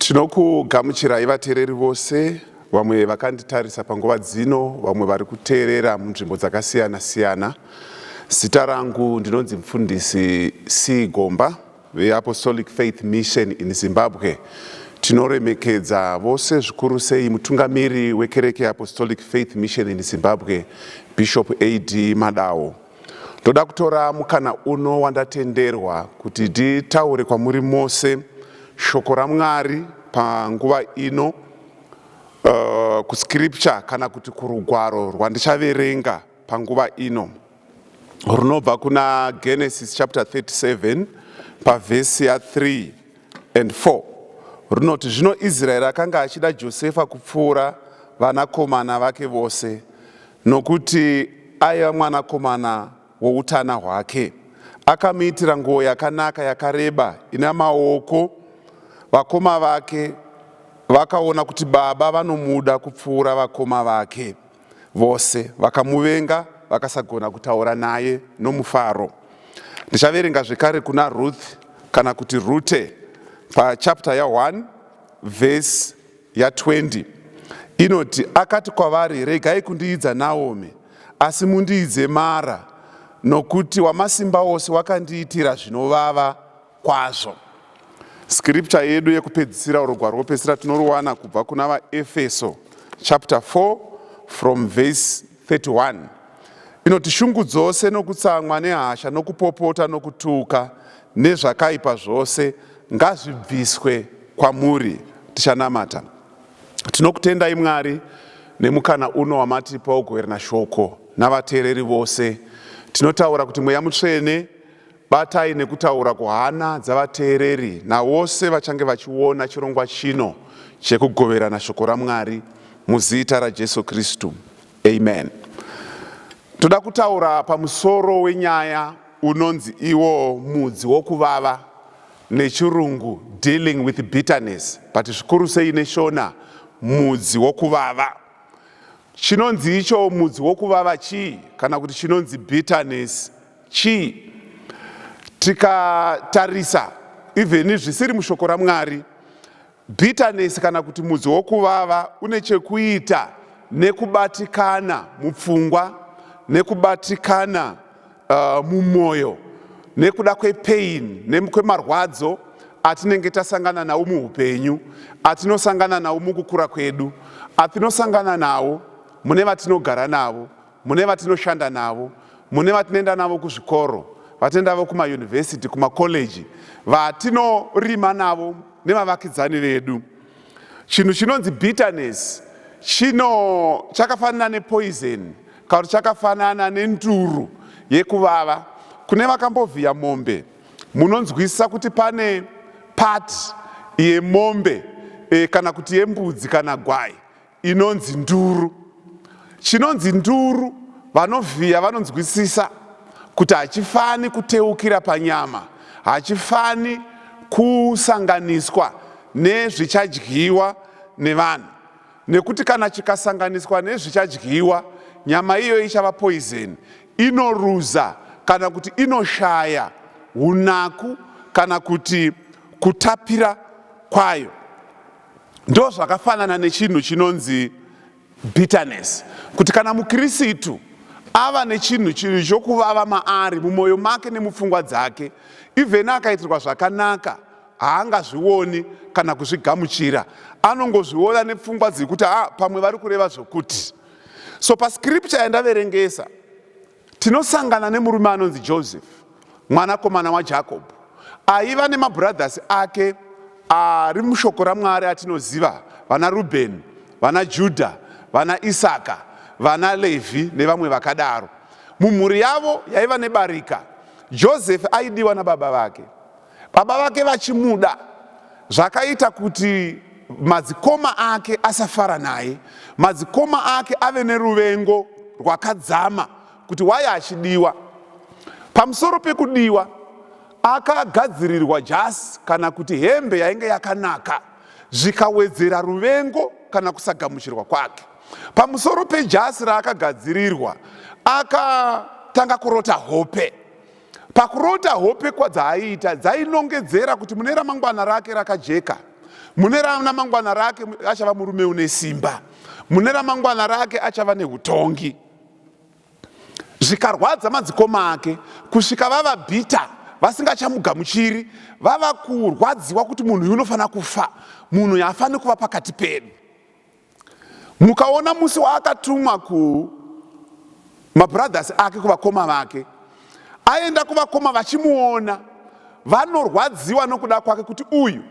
Tinokugamuchirai vateereri vose, vamwe vakanditarisa panguva dzino, vamwe vari kuteerera munzvimbo dzakasiyana siyana. Zita rangu ndinonzi Mfundisi C Gomba veApostolic Faith Mission in Zimbabwe. Tinoremekedza vose zvikuru sei mutungamiri wekereke yeApostolic Faith Mission in Zimbabwe, Bishop AD Madawo. Ndoda kutora mukana uno wandatenderwa kuti nditaure kwamuri mose shoko raMwari panguva ino kuscripture kana kuti kurugwaro rwandichaverenga panguva ino runobva kuna Genesis chapter 37 pavhesi ya3 and 4 runoti, "Zvino Israeri akanga achida Josefa kupfuura vanakomana vake vose, nokuti aiva mwanakomana woutana hwake. Akamuitira nguo yakanaka yakareba ina maoko. Vakoma vake vakaona kuti baba vanomuda kupfuura vakoma vake vose, vakamuvenga, vakasagona kutaura naye nomufaro." Ndichaverenga zvekare kuna Ruth kana kuti Rute pachapter ya1 vhesi ya20 inoti, "Akati kwavari, 'Regai kundiidza Naomi, asi mundiidze Mara, nokuti Wamasimba Ose wakandiitira zvinovava kwazvo.'" Scripture yedu yekupedzisira, rugwaro rwekupedzisira, tinoruwana kubva kuna VaEfeso chapter 4 from verse 31 inoti, "Shungu dzose nokutsamwa nehasha nokupopota nokutuka nezvakaipa zvose ngazvibviswe kwamuri." Tichanamata. Tinokutendai Mwari nemukana uno wamatipa wokugoverana shoko navateereri vose. Tinotaura kuti Mweya Mutsvene, batai nekutaura kuhana dzavateereri navose vachange vachiona chirongwa chino chekugoverana shoko raMwari, muzita raJesu Kristu, amen. Toda kutaura pamusoro wenyaya unonzi iwo mudzi wokuvava, nechirungu dealing with bitterness, but zvikuru sei neShona mudzi wokuvava. Chinonzi icho mudzi wokuvava chii, kana kuti chinonzi bitterness chii? Tikatarisa even zvisiri mushoko raMwari, bitterness kana kuti mudzi wokuvava une chekuita nekubatikana mupfungwa, nekubatikana mumwoyo nekuda kwepain, nekwemarwadzo atinenge tasangana nawo muupenyu, atinosangana nawo mukukura kwedu, atinosangana nawo mune vatinogara navo, mune vatinoshanda navo, mune vatinoenda navo kuzvikoro, vatinoenda navo kumayunivhesiti, kumakoleji, vatinorima navo nevavakidzani vedu. Chinhu chinonzi bitterness chino chakafanana nepoison, kana kuti chakafanana nenduru yekuvava. Kune vakambovhiya mombe, munonzwisisa kuti pane part yemombe kana kuti yembudzi kana gwai inonzi nduru. Chinonzi nduru, vanovhiya vanonzwisisa kuti hachifani kuteukira panyama, hachifani kusanganiswa nezvichadyiwa nevanhu, nekuti kana chikasanganiswa nezvichadyiwa, nyama iyoyo ichava poison, inoruza kana kuti inoshaya unaku kana kuti kutapira kwayo. Ndo zvakafanana nechinhu chinonzi bitterness, kuti kana mukirisitu ava nechinhu chinhu chokuvava maari, mumwoyo make nemupfungwa dzake, even akaitirwa zvakanaka haangazvioni kana kuzvigamuchira. Anongozviona nepfungwa dzekuti a ah, pamwe vari kureva zvokuti. So pascripture yandaverengesa, tinosangana nemurume anonzi Joseph, mwanakomana waJacob, aiva nemabrothers ake ari mushoko raMwari atinoziva, vana Rubheni, vana Judha, vana Isaka, vana Levhi nevamwe vakadaro. Mumhuri yavo yaiva nebarika, Joseph aidiwa nababa vake, baba vake vachimuda. Zvakaita kuti madzikoma ake asafara naye, madzikoma ake ave neruvengo rwakadzama kuti wai achidiwa. Pamusoro pekudiwa, akagadzirirwa jasi kana kuti hembe yainge yakanaka, zvikawedzera ruvengo kana kusagamuchirwa kwake. Pamusoro pejasi raakagadzirirwa, akatanga kurota hope. Pakurota hope kwadzaaiita, dzainongedzera kuti mune ramangwana rake rakajeka. Mune ramangwana rake achava murume une simba. Mune ramangwana rake achava neutongi. Zvikarwadza madzikoma ake kusvika vava bitter, vasingachamugamuchiri, vava kurwadziwa kuti munhu uyu unofanira kufa, munhu uyu haafaniri kuva pakati pedu. Mukaona musi waakatumwa ku mabrothers ake, kuvakoma vake, aenda kuvakoma vachimuona vanorwadziwa nokuda kwake kuti uyu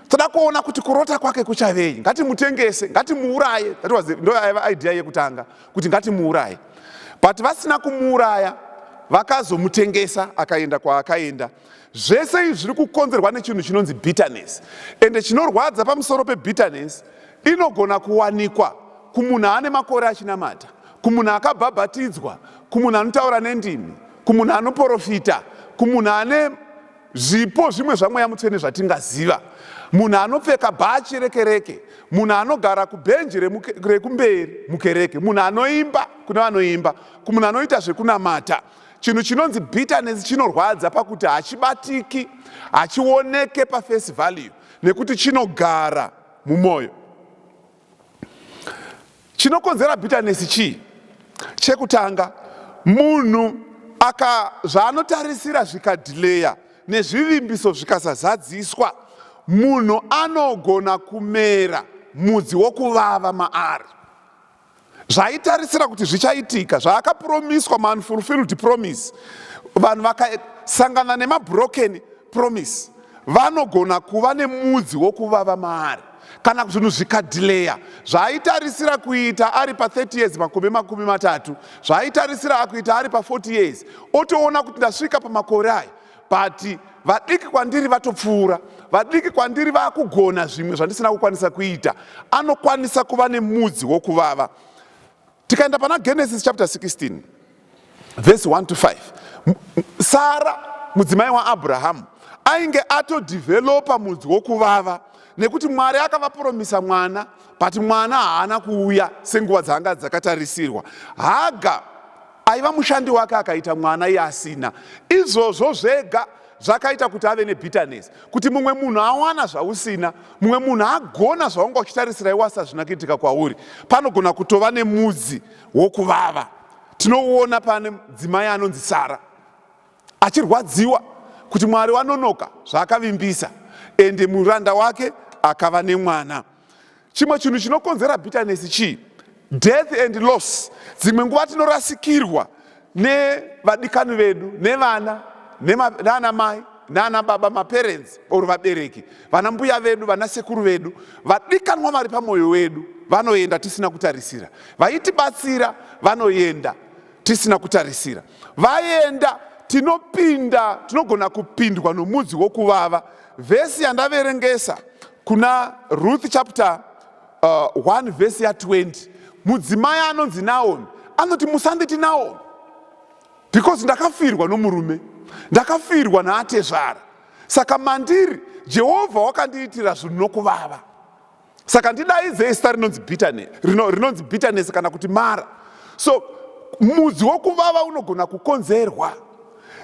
toda kuona kuti kurota kwake kuchavei, ngatimutengese, ngatimuuraye. That was ndo yaiva idea yekutanga, kuti ngatimuuraye. But vasina kumuuraya, vakazomutengesa akaenda kwaakaenda. Zvese izvi zviri kukonzerwa nechinhu chinonzi bitterness. Ende chinorwadza pamusoro pebitterness, inogona kuwanikwa kumunhu ane makore achinamata, kumunhu akabhabhatidzwa, kumunhu anotaura nendimi, kumunhu anoprofita, kumunhu ane zvipo zvimwe zvaMweya Mutsvene zvatingaziva, munhu anopfeka bhachi rekereke, munhu anogara kubhenji rekumberi mukereke, munhu anoimba kune vanoimba, kumunhu anoita zvekunamata. Chinhu chinonzi bitterness chinorwadza pakuti hachibatiki, hachioneke paface value, nekuti chinogara mumwoyo. Chinokonzera bitterness chii? Chekutanga, munhu aka zvaanotarisira zvikadhileya nezvivimbiso zvikasazadziswa, munhu anogona kumera mudzi wokuvava maari. Zvaitarisira kuti zvichaitika, zvaakapromiswa, maunfulfilled promise, vanhu vakasangana nemabroken promise vanogona kuva nemudzi wokuvava maari. Kana zvinhu zvikadhileya, zvaaitarisira kuita ari pa30 years, makore 30, zvaaitarisira kuita ari pa40 years, otoona kuti ndasvika pamakore aya, but vadiki kwandiri vatopfuura, vadiki kwandiri vaakugona zvimwe zvandisina kukwanisa kuita, anokwanisa kuva nemudzi wokuvava. Tikaenda pana Genesis chapter 16 verse 1 to 5, Sara mudzimai waAbrahamu ainge atodhivhelopa mudzi wokuvava nekuti Mwari akavapromisa mwana, but mwana haana kuuya senguva dzaanga dzakatarisirwa. Haga aiva mushandi wake akaita mwana iye asina. Izvozvo zvega zvakaita kuti ave nebitterness, kuti mumwe munhu awana zvausina, mumwe munhu agona zvaunga uchitarisira iwe asi hazvina kuitika kwauri. Panogona kutova nemudzi wokuvava. Tinouona pane mudzimai anonzi Sara achirwadziwa kuti Mwari wanonoka zvaakavimbisa, ende muranda wake akava nemwana. Chimwe chinhu chinokonzera bitterness chii? Death and loss. Dzimwe nguva tinorasikirwa nevadikani vedu, nevana, nana mai nana baba, maparents or vabereki, vana mbuya vedu, vana sekuru vedu, vadikanwa vari pamwoyo wedu vanoenda tisina kutarisira. Vaitibatsira vanoenda tisina kutarisira. Vaenda, tinopinda, tinogona kupindwa nomudzi wokuvava. Vhesi yandaverengesa kuna Ruth chapter 1 vhesi ya20, mudzimai anonzi Naomi anoti, "Musanditi Naomi because ndakafirwa nomurume, ndakafirwa naatezvara. Saka mandiri Jehovha wakandiitira zvinhu nokuvava. Saka ndidaidzei zita rinonzi bitterness, rinonzi bitterness kana kuti Mara." So mudzi wokuvava unogona kukonzerwa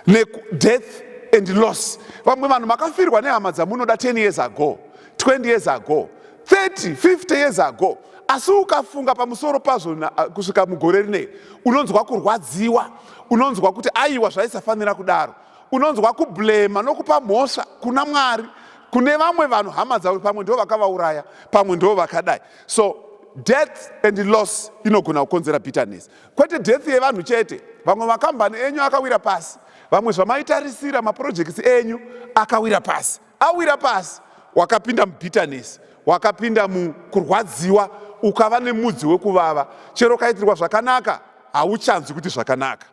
nedeath and loss. Vamwe vanhu makafirwa nehama dzamunoda 10 years ago, 20 years ago, 30, 50 years ago, asi ukafunga pamusoro pazvo kusvika mugore rineri, unonzwa kurwadziwa, unonzwa kuti aiwa, zvaisafanira kudaro. Unonzwa kublema nokupa mhosva kuna Mwari, kune vamwe vanhu, hama dzavo, pamwe ndo vakavauraya, pamwe ndo vakadai. So death and loss inogona kukonzera bitterness. Kwete death yevanhu chete, vamwe makambani enyu akawira pasi, vamwe zvamaitarisira, maprojects enyu akawira pasi. Awira pasi, wakapinda mubitterness, wakapinda mukurwadziwa, ukava nemudzi wekuvava. Chero ukaitirwa zvakanaka, hauchanzwi kuti zvakanaka.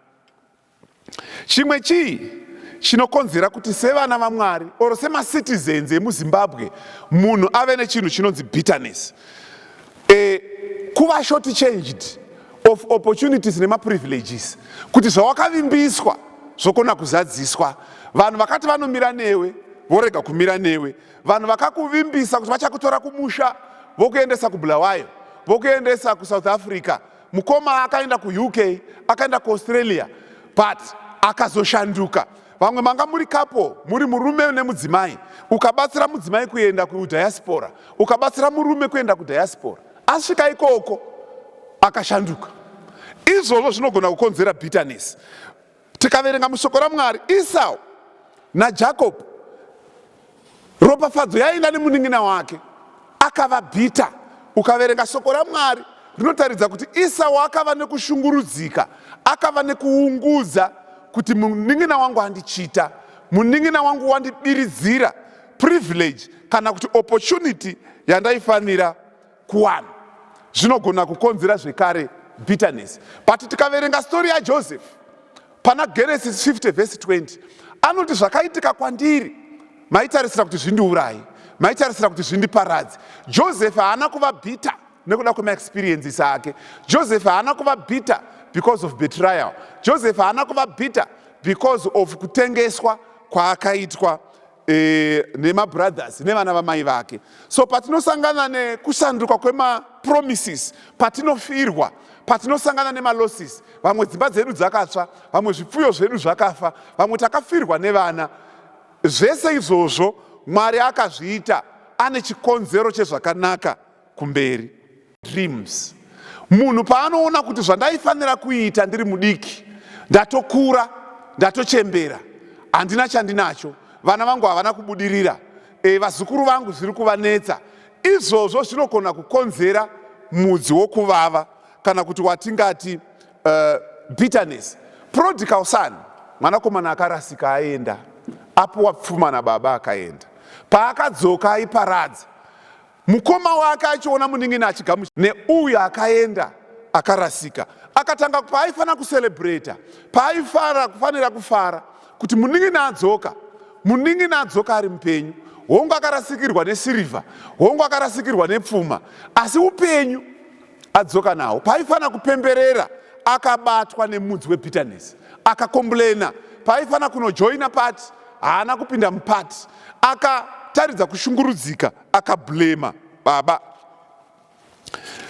Chimwe chii chinokonzera kuti sevana vaMwari or semacitizens emuZimbabwe munhu ave nechinhu chinonzi bitterness? Kuva short changed of opportunities nemaprivileges, kuti zvawakavimbiswa zvokona kuzadziswa, vanhu vakati vanomira newe vorega kumira newe. Vanhu vakakuvimbisa kuti vachakutora kumusha vokuendesa kuBulawayo, vokuendesa kuSouth Africa. Mukoma akaenda kuUK, akaenda kuAustralia, but Akazoshanduka. Vamwe manga muri couple, muri murume nemudzimai, ukabatsira mudzimai kuenda kudiaspora, ukabatsira murume kuenda kudiaspora, asvika ikoko akashanduka. Izvozvo zvinogona kukonzera bitterness. Tikaverenga mushoko raMwari, Esau naJacob, ropafadzo yaenda nemunin'ina wake, akava bitter. Ukaverenga shoko raMwari rinotaridza kuti Esau akava nekushungurudzika, akava nekuungudza kuti munin'ina wangu andichita, munin'ina wangu wandibiridzira privilege kana kuti opportunity yandaifanira kuwana. Zvinogona kukonzera zvekare bitterness. But tikaverenga story yaJoseph pana Genesis 50 verse 20, anoti, "Zvakaitika kwandiri maitarisira kuti zvindiuraye, maitarisira kuti zvindiparadze." Joseph haana kuva bitter nekuda kwemaexperiences ake. Joseph haana kuva bitter because of betrayal. Joseph haana kuva bitter because of kutengeswa kwaakaitwa nemabrothers, nevana vamai vake. So patinosangana nekushanduka kwemapromises, patinofirwa, patinosangana nemalosses, vamwe dzimba dzedu dzakatsva, vamwe zvipfuyo zvedu zvakafa, vamwe takafirwa nevana, zvese izvozvo Mwari akazviita ane chikonzero chezvakanaka kumberi. Dreams, munhu paanoona kuti zvandaifanira kuita ndiri mudiki, ndatokura, ndatochembera, handina chandinacho, vana vangu havana kubudirira, vazukuru vangu zviri kuvanetsa, izvozvo zvinogona kukonzera mudzi wokuvava kana kuti watingati bitterness. Prodigal son, mwanakomana akarasika, aenda apuwa pfuma nababa, akaenda, paakadzoka aiparadza. Mukoma wake achiona munin'ina achigamuchira neuyo akaenda akarasika, akatanga, paaifanira kucelebrata, paaifara, kufanira kufara kuti munin'ina adzoka, munin'ina adzoka ari mupenyu. Hongu akarasikirwa nesirivha, hongu akarasikirwa nepfuma, asi upenyu adzoka nawo. Paaifanira kupemberera, akabatwa nemudzi webitterness, akacomplaina. Paaifanira kunojoina party, haana kupinda muparty, akataridza kushungurudzika, akablema baba.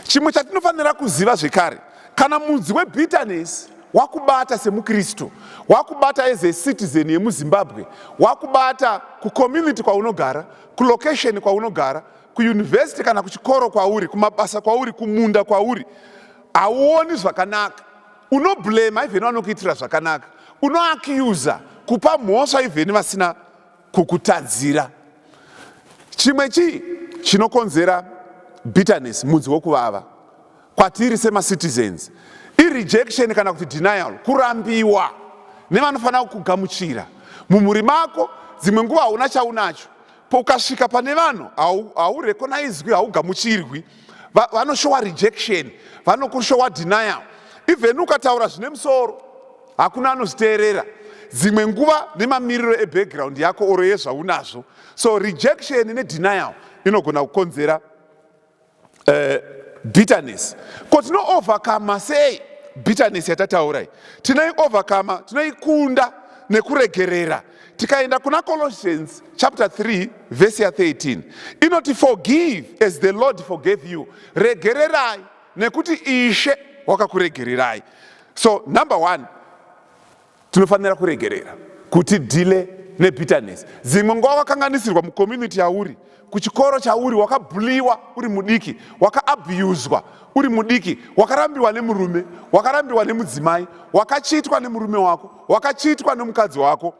Chimwe chatinofanira kuziva zvekare, kana mudzi webitterness wakubata semukristu, wakubata as a citizen yemuZimbabwe, wakubata kucommunity kwaunogara, kulocation kwaunogara, kuyunivhesiti kana kuchikoro kwauri, kumabasa kwauri, kumunda kwauri, hauoni zvakanaka, unoblema even vanokuitira zvakanaka, unoaccusa, kupa mhosva even vasina kukutadzira. Chimwe chii chinokonzera bitterness, mudzi wokuvava kwatiri semacitizens, irejection kana kuti denial, kurambiwa nevanofanira kugamuchira mumhuri mako. Dzimwe nguva hauna chaunacho, ukasvika pane vanhu haurecognizwi, haugamuchirwi, vanoshowa rejection, vanokushowa denial. Even ukataura zvine musoro, hakuna anozviteerera dzimwe nguva nemamiriro ebackground yako oro yezvaunazvo. So rejection nedenial inogona kukonzera bitterness. Ko tinoovercoma sei bitterness yatataurai? Tinoiovercoma, tinoikunda nekuregerera. Tikaenda kuna Colossians chapter 3 verse ya13, inoti, "Forgive as the Lord forgave you." Regererai nekuti Ishe wakakuregererai. So number one, tinofanira kuregerera kuti deal nebitterness. Dzimwe nguva wakanganisirwa mucommunity yauri, kuchikoro chauri, wakabulliwa uri mudiki, wakaabuswa uri mudiki, wakarambiwa nemurume, wakarambiwa nemudzimai, wakacheatwa nemurume wako, wakacheatwa nemukadzi wako.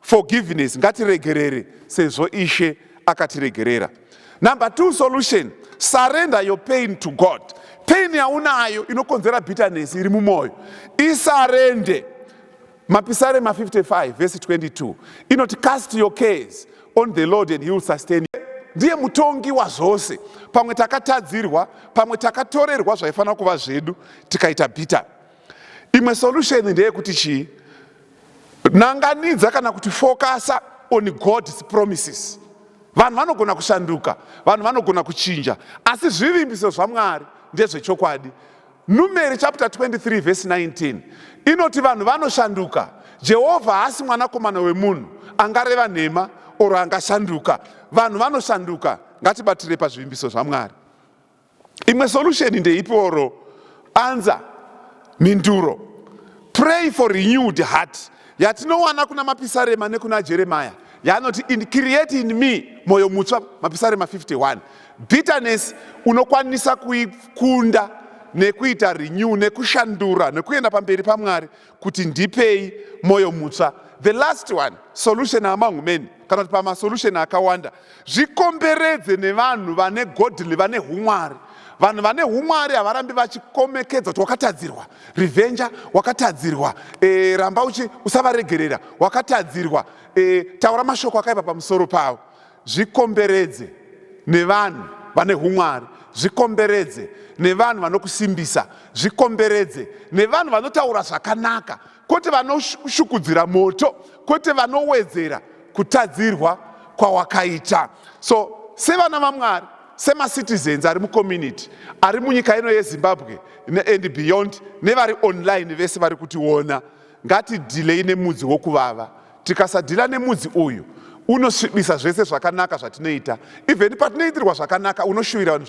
Forgiveness, ngatiregerere sezvo Ishe akatiregerera. Number two solution, surrender your pain to God. Pain yaunayo inokonzera bitterness iri mumwoyo, isurrender. Mapisarema 55 verse 22 inoti, "Cast your cares on the Lord and he will sustain you." Ndiye mutongi wazvose. Pamwe takatadzirwa, pamwe takatorerwa zvaifanira kuva zvedu, tikaita bitter. Imwe solution ndeyekuti chii? Nanganidza kana kuti focusa on God's promises. Vanhu vanogona kushanduka, vanhu vanogona kuchinja, asi zvivimbiso zvaMwari ndezvechokwadi. Numeri chapter 23 verse 19 inoti vanhu vanoshanduka, Jehovha haasi mwanakomana wemunhu angareva nhema oro angashanduka. Vanhu vanoshanduka, ngatibatire pazvivimbiso zvaMwari. Imwe solution ndeipi oro answer, mhinduro? Pray for renewed heart. yatinowana kuna Mapisarema nekuna Jeremiah yaanoti in create in me mwoyo mutsva, Mapisarema 51. Bitterness unokwanisa kuikunda nekuita renew, nekushandura, nekuenda pamberi paMwari kuti ndipei mwoyo mutsva. The last one, solution among many, kana kuti pamasolution akawanda, zvikomberedze nevanhu vane godly, vane humwari. Vanhu vane humwari havarambi vachikomekedza kuti wakatadzirwa, revenja, wakatadzirwa, ramba uchi usavaregerera, wakatadzirwa, taura mashoko akaipa pamusoro pavo. Zvikomberedze nevanhu vane humwari, zvikomberedze nevanhu vanokusimbisa, zvikomberedze nevanhu vanotaura zvakanaka, kwete vanoshukudzira moto, kwete vanowedzera kutadzirwa kwawakaita. So sevana vaMwari, semacitizens ari mucommunity, ari munyika ino yeZimbabwe and beyond, nevari online vese vari kutiona, ngatidhilei nemudzi wokuvava. Tikasadhila nemudzi uyu, unosvibisa zvese zvakanaka zvatinoita. Even patinoitirwa zvakanaka, unoshuvira vanhu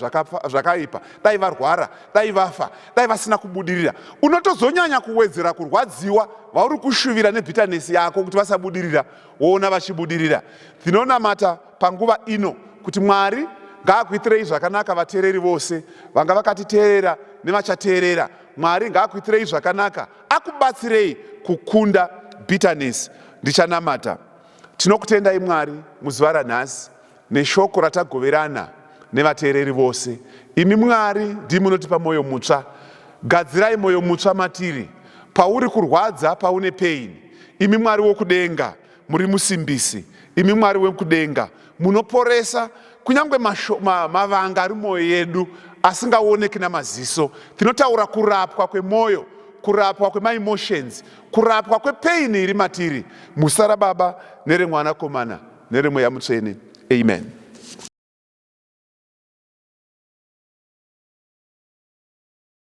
zvakaipa, dai varwara, dai vafa, dai vasina kubudirira. Unotozonyanya kuwedzera kurwadziwa vauri kushuvira nebitterness yako kuti vasabudirira, woona vachibudirira. Tinonamata panguva ino kuti Mwari ngaakuitirei zvakanaka. Vateereri vose vanga vakatiteerera nevachateerera, Mwari ngaakuitirei zvakanaka, akubatsirei kukunda bitterness. Ndichanamata. Tinokutendai Mwari muzuva ranhasi neshoko ratagoverana nevateereri vose. Imi Mwari ndimi munotipa mwoyo mutsva. Gadzirai mwoyo mutsva matiri. Pauri kurwadza, paune pain, imi Mwari wokudenga muri musimbisi. Imi Mwari wekudenga munoporesa kunyange mavanga ari mwoyo yedu asingaoneki namaziso. Tinotaura kurapwa kwemwoyo, kurapwa kwemaemotions, kurapwa kwepain iri matiri, muzita raBaba, nereMwanakomana, nereMweya Mutsvene. Amen.